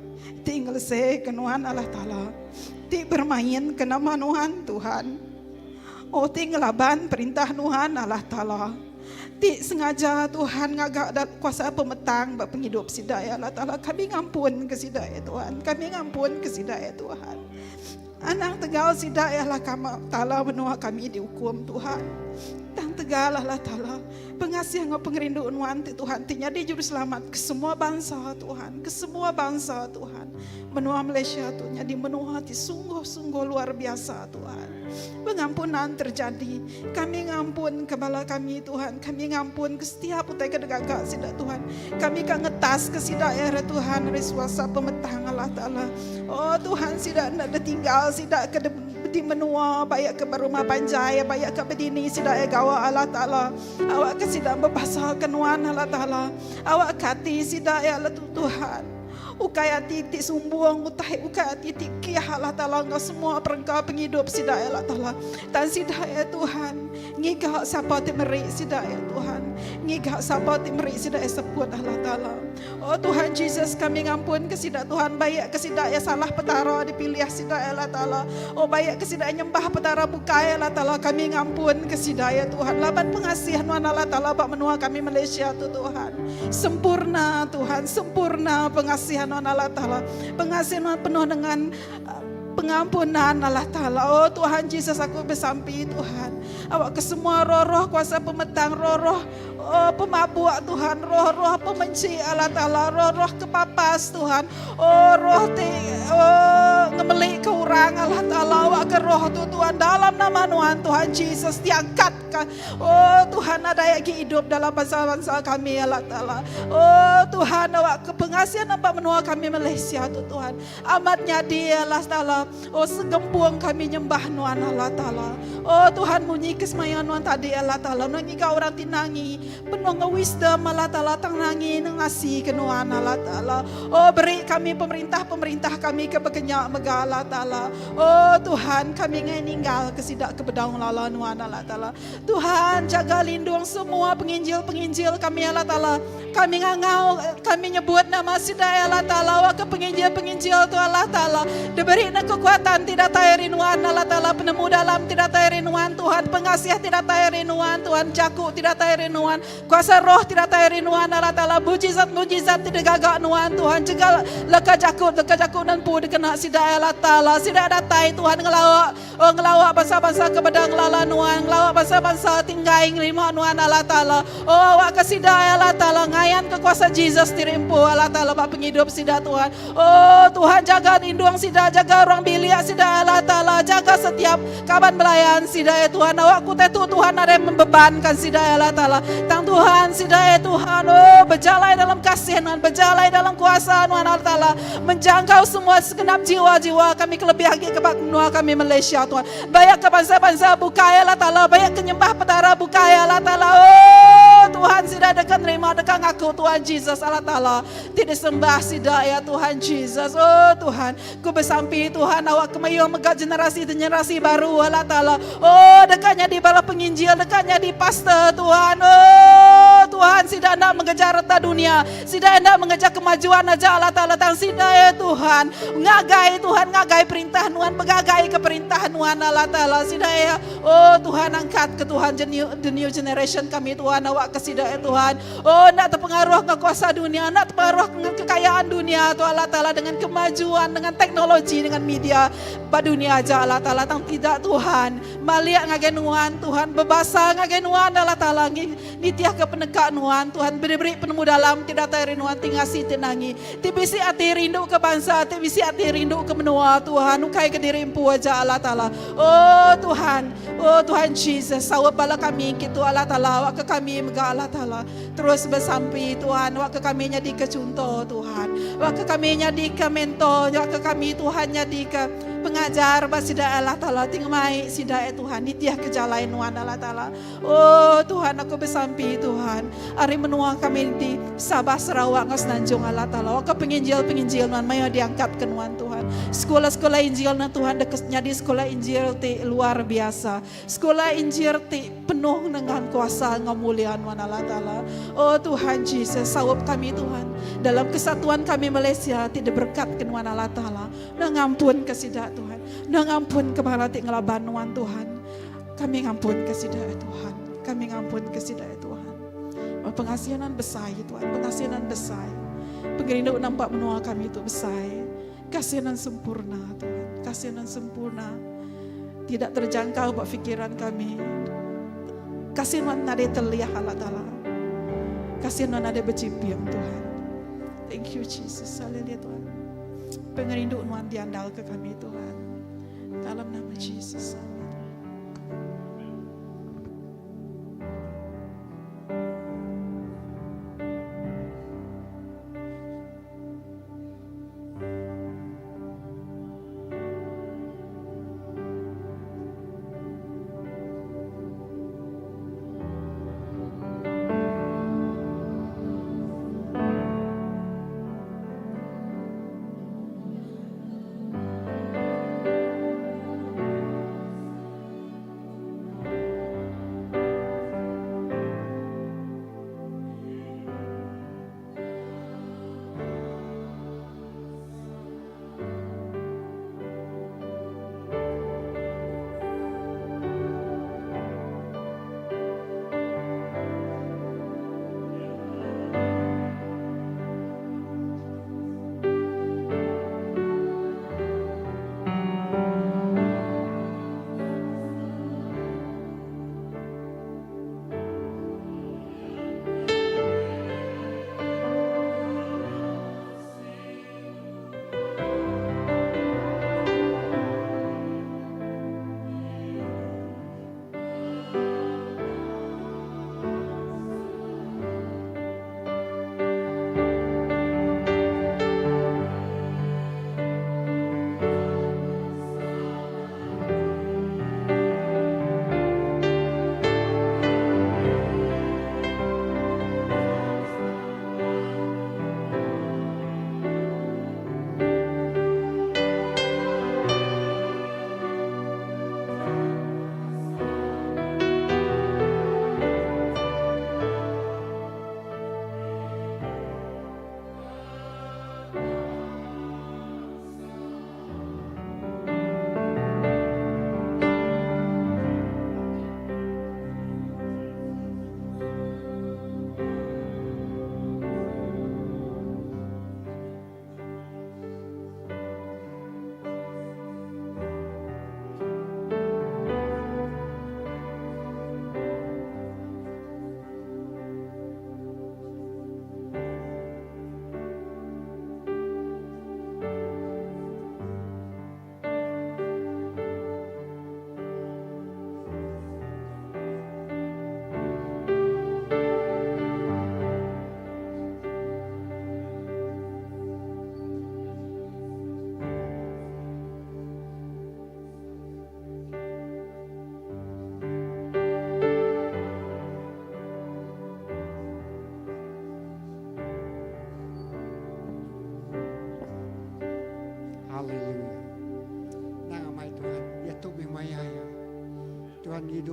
Ti ngelese ke nuan Allah Taala. Ti bermain ke nama nuan Tuhan. Oh ti ngelaban perintah nuan Allah Taala. Ti sengaja Tuhan ngaga kuasa pemetang ba pengidup sida ya Allah Taala. Kami ngampun ke sida ya Tuhan. Kami ngampun ke sida ya Tuhan. Anang tegal sida iya Allah Taala menua kami diukum Tuhan. Tang tegal Allah Taala pengasih enggau pengerindu nuan ti Tuhan ti nyadi juruselamat ke semua bansa Tuhan, ke semua bansa Tuhan. Menua Malaysia tu nyadi menua ti sungguh-sungguh luar biasa Tuhan. Pengampunan terjadi. Kami ngampun ke bala kami Tuhan, kami ngampun ke setiap utai ke digaga sida Tuhan. Kami ka ngetas ke sida iya Tuhan ari suasa pemetang Allah Taala. Oh Tuhan sida enda ditinggal sida ke di menua bayak ke ba rumah panjai bayak ke bedini sida iya gawa Allah Taala. Awak ke sida bebasa ke nuan Allah Taala. Awak ke ati sida iya letu Tuhan. Ukai ati ti sumbung utai ukai ati ti kiah Allah Taala enggau semua perengka pengidup sida iya Allah Taala. Tang sida iya Tuhan ngiga sapa ti meri sida iya Tuhan. Ngiga sapa ti meri sida iya seput Allah Taala. Oh Tuhan Jesus kami ngampun ke sida Tuhan baik ke sida ya salah petara dipilih sida ya Allah Taala. Oh baik ke sida nyembah petara bukai Allah Taala kami ngampun ke sida ya Tuhan laban pengasih nuan Allah Taala ba menua kami Malaysia tu Tuhan. Sempurna Tuhan, sempurna pengasihan nuan Allah Taala. Pengasih nuan penuh dengan pengampunan Allah Taala. Oh Tuhan Jesus aku besampi Tuhan. Awak ke semua roh-roh kuasa pemetang roh-roh oh, pemabuk Tuhan, roh-roh pemenci Allah Taala, roh-roh kepapas Tuhan. Oh roh ti oh, ngemeli ke orang Allah Taala awak ke roh tu Tuhan dalam nama Nuan Tuhan Jesus diangkat. ka oh Tuhan nadai agi idup dalam bansa-bansa kami Allah Taala. Oh Tuhan awak ke pengasihan ba menua kami Malaysia tu Tuhan. Amat nyadi Allah Taala. Oh segempung kami nyembah nuan Allah Taala. Oh Tuhan munyi ke semaya nuan tadi Allah Taala. Nuan ngiga orang ti nangi penuh enggau wisdom Allah Taala tang nangi ngasi ke nuan Allah Taala. Oh beri kami pemerintah-pemerintah kami ke bekenya mega Allah Taala. Oh Tuhan kami ngai ninggal ke sida ke bedau ngelala nuan Allah Taala. Tuhan jaga lindung semua penginjil-penginjil kami Allah Taala. Kami ngangau, kami nyebut nama sida Allah Taala, awak ke penginjil-penginjil tu Allah Taala. Diberi na kekuatan ti datai ari nuan Allah Taala, penemu dalam ti datai ari nuan Tuhan, pengasih ti datai ari nuan Tuhan, jaku ti datai ari nuan, kuasa roh ti datai ari nuan Allah Taala, mujizat-mujizat ti digaga nuan Tuhan, jaga leka jaku leka jaku nempu dikena sida Allah Taala. Sida datai Tuhan ngelawa Oh ngelawa bansa-bansa ke beda ngelala Nuan, ngelawa bansa-bansa ti enggai ngerima Nuan Allah Taala. Oh awakka sida Allah Taala ngayanka kuasa Jesus ti rimpu Allah Taala ba pengidup sida Tuhan. Oh Tuhan jaga lindung sida, jaga ruang bilik sida Allah Taala, jaga setiap kaban belayan sida ya Tuhan. Awak ku tu Tuhan nadai membebankan sida Allah Taala. Tang Tuhan sida ya Tuhan, oh bejalai dalam kasih Nuan, bejalai dalam kuasa Nuan Allah Taala, menjangkau semua segenap jiwa-jiwa kami kelebih agi ke ba menua kami Malaysia Tuhan. Bayak ke bansa-bansa bukai Allah Taala, bayak ke nyembah Petara bukai Allah Taala. Oh Tuhan sida deka nerima deka ngaku Tuhan Jesus Allah Taala ti disembah sida ya Tuhan Jesus. Oh Tuhan, ku besampi Tuhan awak ke mayuh mega generasi generasi baru Allah Taala. Oh deka nyadi bala penginjil, deka nyadi pastor Tuhan. Oh Tuhan sida enda mengejar reta dunia, Sida enda mengejar kemajuan aja Allah Taala tang sida ya Tuhan ngagai Tuhan ngagai perintah nuan begagai ke perintah nuan Allah Taala sida ya oh Tuhan angkat ke Tuhan the new, the new generation kami Tuhan awak ke sida ya Tuhan oh enda terpengaruh dengan kuasa dunia enda terpengaruh dengan kekayaan dunia tu Allah Taala dengan kemajuan dengan teknologi dengan media ba dunia aja Allah Taala tang tidak Tuhan malik ngagai nuan Tuhan bebasa ngagai nuan Allah Taala Nitih ke peneka nuan, Tuhan, beri-beri penemu dalam ti datai ari nuan ti ngasi ti nangi. Ti bisi ati rindu ke bansa, ti bisi ati rindu ke menua, Tuhan, ukai ke diri empu aja Allah Taala. Oh Tuhan, oh Tuhan Jesus, saup bala kami kitu Allah Taala, awak ke kami mega Allah Taala. Terus besampi Tuhan, awak ke kami nyadi ke chunto Tuhan. Awak ke kami nyadi ke mentor, awak ke kami Tuhan nyadi ke pengajar ba sida Allah Taala ti ngemai sida ya Tuhan nitih ke jalai nuan Allah Taala. Oh Tuhan aku besampi Tuhan ari menua kami di Sabah Sarawak enggau Semenanjung Allah Taala waka penginjil-penginjil nuan mayuh diangkat ke nuan Tuhan sekolah-sekolah injil nuan Tuhan deka nyadi sekolah injil ti luar biasa sekolah injil ti penuh dengan kuasa enggau mulia nuan Allah Taala oh Tuhan Jesus saup kami Tuhan dalam kesatuan kami Malaysia ti diberkat ke nuan Allah Taala nuan ngampun ke sida Tuhan nuan ngampun ke bala ti ngelaban nuan Tuhan. Kami ngampun ke sida ya Tuhan. Kami ngampun ke sida ya Tuhan. Oh, pengasihan besar ya Tuhan. Pengasihan besar. Pengerindu nampak menua kami itu besar. Kasihan sempurna Tuhan. Kasihan sempurna. Tidak terjangkau buat fikiran kami. Kasihan nadai teliah Allah Ta'ala. Kasihan nadai bercipiang Tuhan. Thank you Jesus. Haleluya Tuhan. Pengerindu nuan diandal ke kami Tuhan. Dalam nama Jesus. Amin.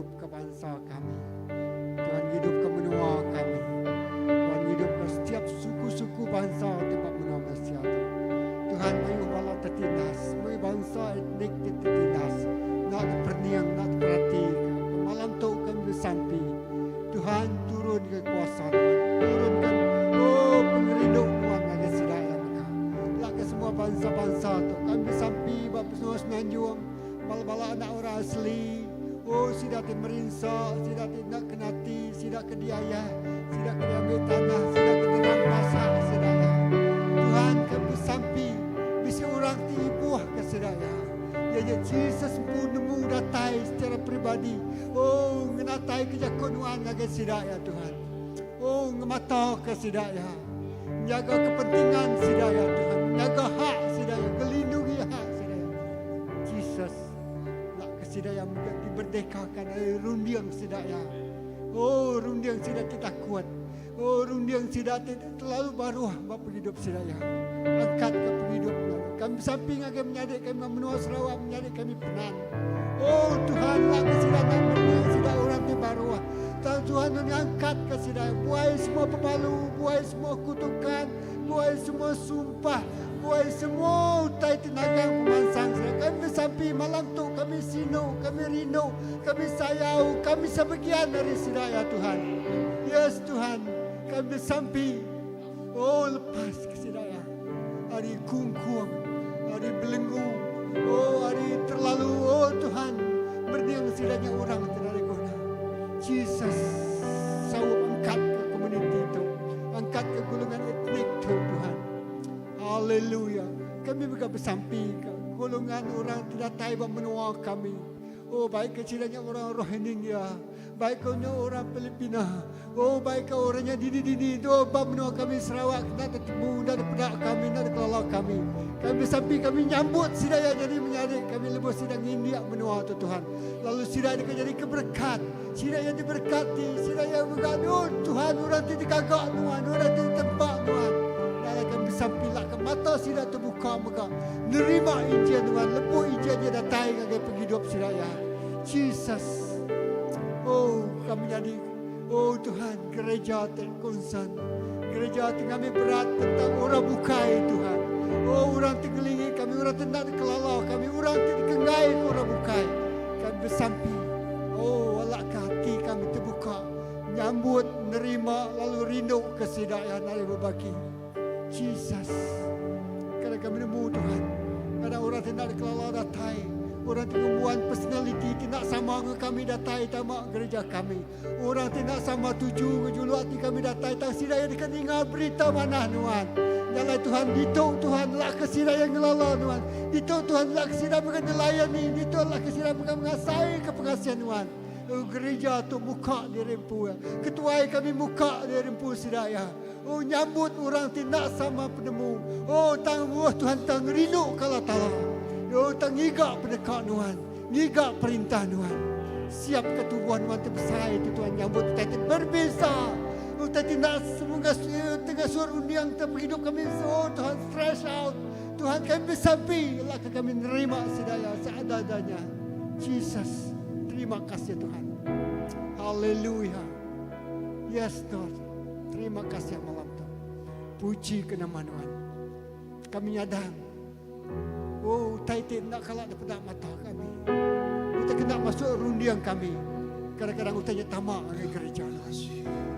ngidupka bansa kami. Tuhan ngidupka menua kami. Tuhan ngidupka setiap suku-suku bansa ti ba menua Malaysia tu. Tuhan mayuh bala tetindas, mayuh bansa etnik ti tetindas, enda diperening, enda diperatika. Malam tu kami besampi, Tuhan turunka kuasa Nuan, turunka oh pengerindu Nuan ngagai sida iya mega. Laka semua bansa-bansa tu kami besampi ba Pesuh Semenanjung, bala-bala anak orang asli, oh sida ti merinsa, sida ti enda kena ati, sida ke diayah, sida ke diambil tanah, sida ke terampas hak sida iya. Tuhan kami besampi bisi orang ti ibuh ke sida iya. Iya nya Jesus empu nemu datai secara peribadi. Oh ngenatai ke jaku nuan ngagai sida iya Tuhan. Oh ngemata ke sida iya. Nyaga kepentingan sida iya Tuhan. Nyaga hak sida iya. Ngelindungi hak sida iya. Jesus lak ke sida iya mega diberdekakan ari runding sida iya. Oh runding sida ti takut. Oh runding sida ti terlalu baruh ba pengidup sida iya. Angkat ke pengidup iya. Kami besampi ngagai menyadi kami ba menua Sarawak, menyadi kami Penan. Oh Tuhan lak ke sida enda mening sida orang ti baruh. Tang Tuhan nuan ngangkat ke sida iya. Buai semua pemalu, buai semua kutukan, buai semua sumpah, buai semua utai ti nagang pemansang sida. Kami besampi malam tu kami sinu, kami rindu, kami sayau, kami sebagian ari sida iya Tuhan. Yes Tuhan, kami besampi. Oh lepas ke sida iya ari kungkung, ari belenggu, oh ari terlalu, oh Tuhan, merening sida nya orang ti nadai guna. Jesus saup angkat ke komuniti tu, angkat ke golongan etnik tu Tuhan. Haleluya. Kami mega besampi ke golongan orang ti datai ba menua kami. Oh baik ke sida nya orang Rohingya, baik ke nya orang Filipina, oh baik ke orang nya dini-dini tu ba menua kami Sarawak enda tetemu, enda dipeda kami, enda dikelala kami. Kami besampi kami nyambut sida iya jadi menyadi kami lebuh sida ngindik menua tu Tuhan. Lalu sida deka jadi ke berekat, sida iya diberkati, sida iya mega oh Tuhan orang ti digaga nuan, orang ti ditempa nuan. Nya alai kami besampi lak ke mata sida tebuka mega nerima Injil nuan lebuh Injil nya datai ngagai pengidup sida iya. Jesus. Oh, kami nyadi oh Tuhan gereja ti concern. Gereja ti ngambi berat tentang orang bukai Tuhan. Oh, orang ti ngelingi kami, orang ti enda dikelala kami, orang ti dikenggai ke orang bukai. Kami besampi. Oh, alaka hati kami terbuka nyambut, nerima lalu rindu ke sida yang nadai bebagi. Jesus. Kerana kami nemu Tuhan. Kerana orang ti enda dikelala datai. Orang ti ngembuan personality ti enda sama enggau kami datai tama gereja kami. Orang ti enda sama tuju enggau juluk ati kami datai tang sida iya deka ninga berita manah nuan. Nya alai Tuhan ditu Tuhan lak ke sida iya ngelala nuan. Ditu Tuhan lak ke sida mega dilayani. Ditu lak ke sida mega mengasai ke pengasih nuan. Lalu gereja tu muka diri empu iya. Ketuai kami muka diri empu sida iya. Oh nyambut orang ti enda sama penemu. Oh tang oh Tuhan tang rindu ka Allah Taala. Oh tang ngiga peneka nuan, ngiga perintah nuan. Siap ka tubuh nuan ti besai tu Tuhan nyambut utai ti berbeza. Utai ti enda semunga tengah suar unding te pengidup kami. Oh Tuhan stretch out. Tuhan kami besampi laka kami nerima sida iya seada-adanya. Jesus, terima kasih Tuhan. Haleluya. Yes Lord. Terima kasih malam tu. Puji ke nama Tuhan. Kami nyadang. Oh, utai ti enda kala dipeda mata kami. Utai kena masuk runding kami. Kadang-kadang utai nya tama ngagai gereja Tuhan.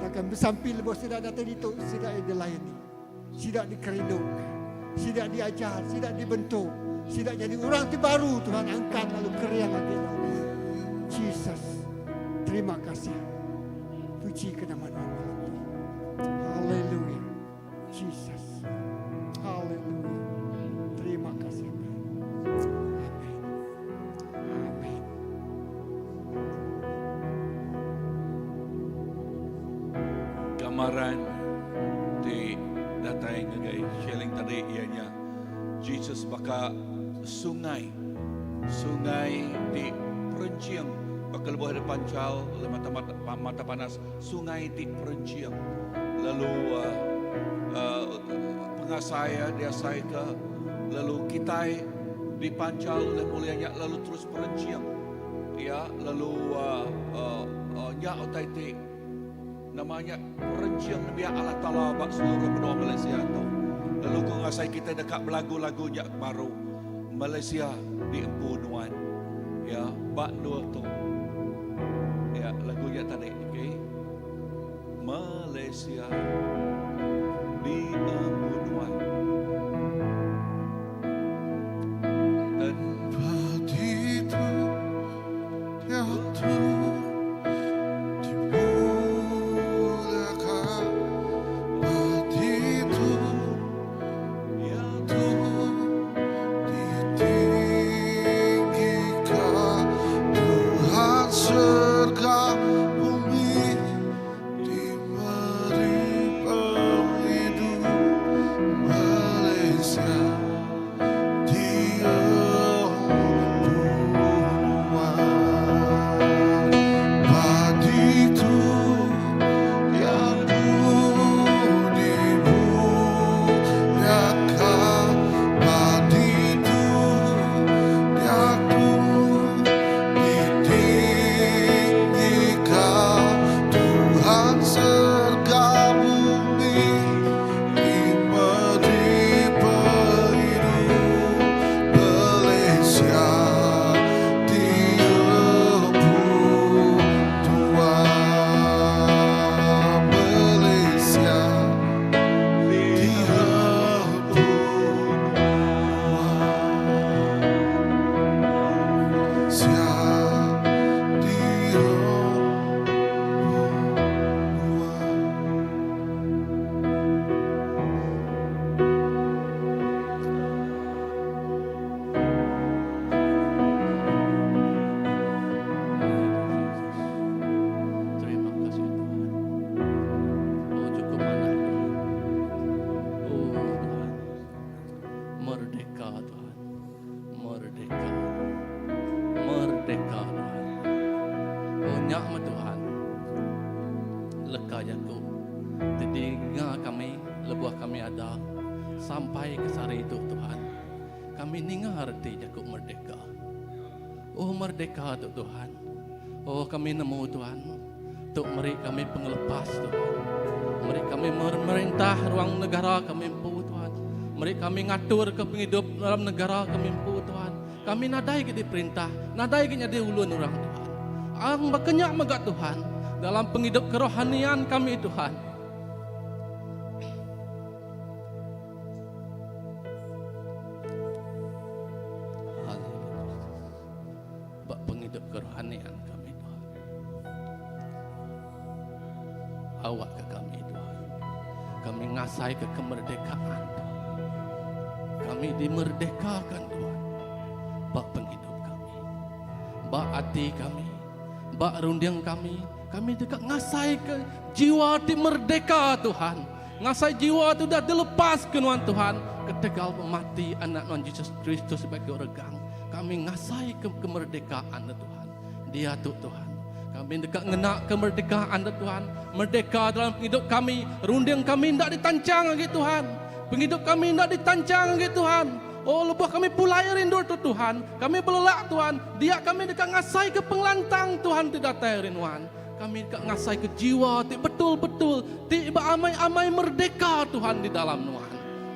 Dan kami besampi lebuh sida datai ditu, sida yang dilayani. Sida dikerinduka, sida diajar, sida dibentuk, sida nyadi orang ti baru Tuhan angkat lalu kering agi enggau Nuan. Jesus, terima kasih. Puji ke nama Nuan malam tu. Haleluya. Jesus. Haleluya. Terima kasih Tuhan. Amin. Amin. Gambaran ti datai ngagai sharing tadi iya nya Jesus baka sungai. Sungai ti perenching baka lebuh ada panchal oleh mata mata, mata panas, sungai ti perenching. Lalu uh, uh, pengasai ya diasai ke lalu kitai dipanchal oleh mulia nya lalu terus perenching. Ya lalu uh, uh, uh, nya utai ti nama nya perenching nembiak Allah Taala ba seluruh menua Malaysia tu. Lalu ku ngasai kita deka belagu-lagu nya baru Malaysia diempu nuan. Ya, ba endur tu. Ya, lagu nya tadi, okey. Malaysia diempu nuan. Dan Begitu diatu dimuliakan Begitu diatu ditinggikan Tuhan surga bumi diberi penghidup Malaysia diempu nuan Baditu diatu dimuliakan Baditu diatu ditinggikan Tuhan surga bumi diberi penghidup Malaysia diempu Tuhan Malaysia diempu Malaysia diempu Tuhan. Terima kasih Tuhan. Oh cukup manah Tuhan. Oh Tuhan. Merdeka Tuhan. Merdeka. Merdeka Tuhan. Oh nyak meh Tuhan. Leka jaku. Tedinga kami lebuh kami ada sampai ke sehari itu Tuhan. Kami ninga reti jaku merdeka. Oh merdeka tu Tuhan. Oh kami nemu Tuhan. Tu meri kami pengelepas Tuhan. Meri kami merintah ruang negara kami empu Tuhan. Meri kami ngatur ke penghidup dalam negara kami empu Tuhan. Kami nadai ke diperintah, nadai ke nyadi ulun orang Tuhan. Ang bakenyak mega Tuhan dalam penghidup kerohanian kami Tuhan. Haleluya. Ba penghidup kerohanian kami Tuhan. Awak ke kami Tuhan. Kami ngasai ke kemerdekaan Tuhan. Kami dimerdekakan Tuhan. Ba penghidup kami. Ba hati kami. Ba runding kami. Kami dekat ngasai ke jiwa ti merdeka Tuhan. Ngasai jiwa tu dah dilepas ke nuan Tuhan. Ketegal mati anak nuan Jesus Kristus sebagai regang. Kami ngasai ke kemerdekaan Tuhan. Dia tu Tuhan. Kami dekat ngena kemerdekaan Tuhan. Merdeka dalam penghidup kami. Runding kami tidak ditancang lagi Tuhan. Penghidup kami tidak ditancang lagi Tuhan. Oh lebuh kami pulai rindu tu Tuhan. Kami belelak Tuhan. Dia kami dekat ngasai ke pengelantang Tuhan tidak datai rinduan. Kami dekat ngasai ke jiwa ti betul-betul ti beramai-amai merdeka Tuhan di dalam nuan.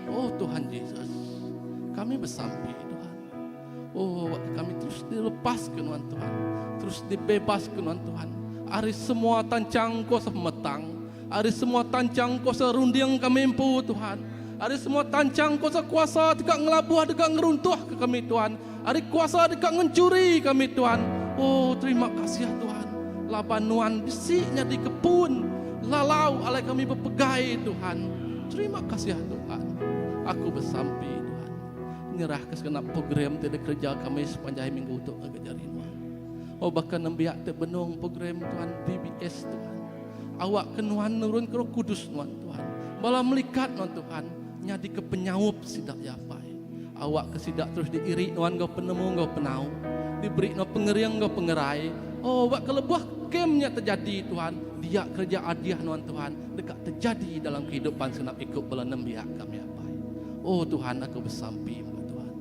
Oh Tuhan Yesus. Kami bersampi Tuhan. Oh waktu kami terus dilepas ke nuan Tuhan. Terus dibebas ke nuan Tuhan. Ari semua tancang kuasa pemetang. Ari semua tancang kuasa runding kami empu Tuhan. Ari semua tancang kuasa kuasa dekat ngelabuh dekat ngeruntuh ke kami Tuhan. Ari kuasa dekat ngencuri kami Tuhan. Oh terima kasih ya Tuhan. Laban nuan bisinya di kepun. Lalau alai kami berpegai Tuhan. Terima kasih ya Tuhan. Aku bersampi Tuhan. Nyerah ke segenap program tidak kerja kami sepanjang minggu untuk ngajarin Tuhan. Oh bahkan nembiak te benung program Tuhan DBS Tuhan. Awak kenuan nurun ke Roh Kudus nuan Tuhan. Bala melikat nuan Tuhan. Nyadi ke penyaup sidak yapai. Awak ke sidak terus diiri nuan gau penemu gau penau. Diberi nuan pengering gau pengerai. Oh awak kelebuah kemnya terjadi Tuhan. Dia kerja adiah nuan Tuhan. Dekat terjadi dalam kehidupan senap ikut bala nembiak kami apai. Oh Tuhan aku bersampi Tuhan.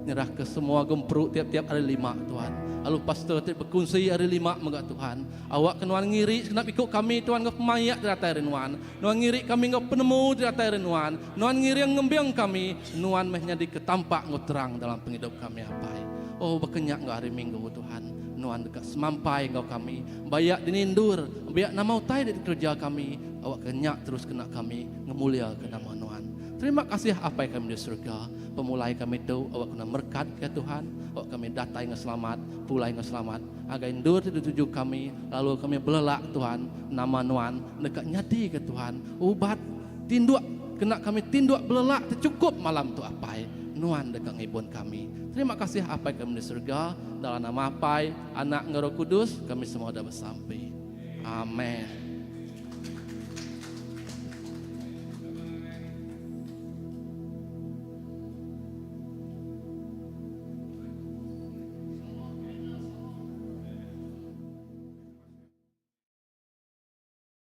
Nyerahka semua gempuru tiap-tiap hari lima Tuhan. Lalu pastor ti bekunsi hari lima mega Tuhan. Awakka Nuan ngiri segenap iku kami Tuhan enggau pemaik ti datai ari Nuan. Nuan ngiri kami enggau penemu ti datai ari Nuan. Nuan ngiring ngembing kami. Nuan meh nyadika tampak enggau terang dalam pengidup kami Apai. Oh baka nya enggau hari minggu Tuhan. Nuan deka semampai enggau kami. Bayak dini endur, bayak nama utai ti dikereja kami, awakka nya terus kena kami ngemuliaka nama Nuan. Terima kasih Apai kami di surga. Pemulai kami tu awak kena merkat ke Tuhan, awak kami datai enggau selamat, pulai enggau selamat agai endur ti dituju kami lalu kami belelak Tuhan nama nuan deka nyadi ke Tuhan ubat tinduk kena kami tinduk belelak ti chukup malam tu Apai nuan deka ngibun kami. Terima kasih Apai kami di surga dalam nama Apai, Anak enggau Roh Kudus kami semua udah besampi. Amen.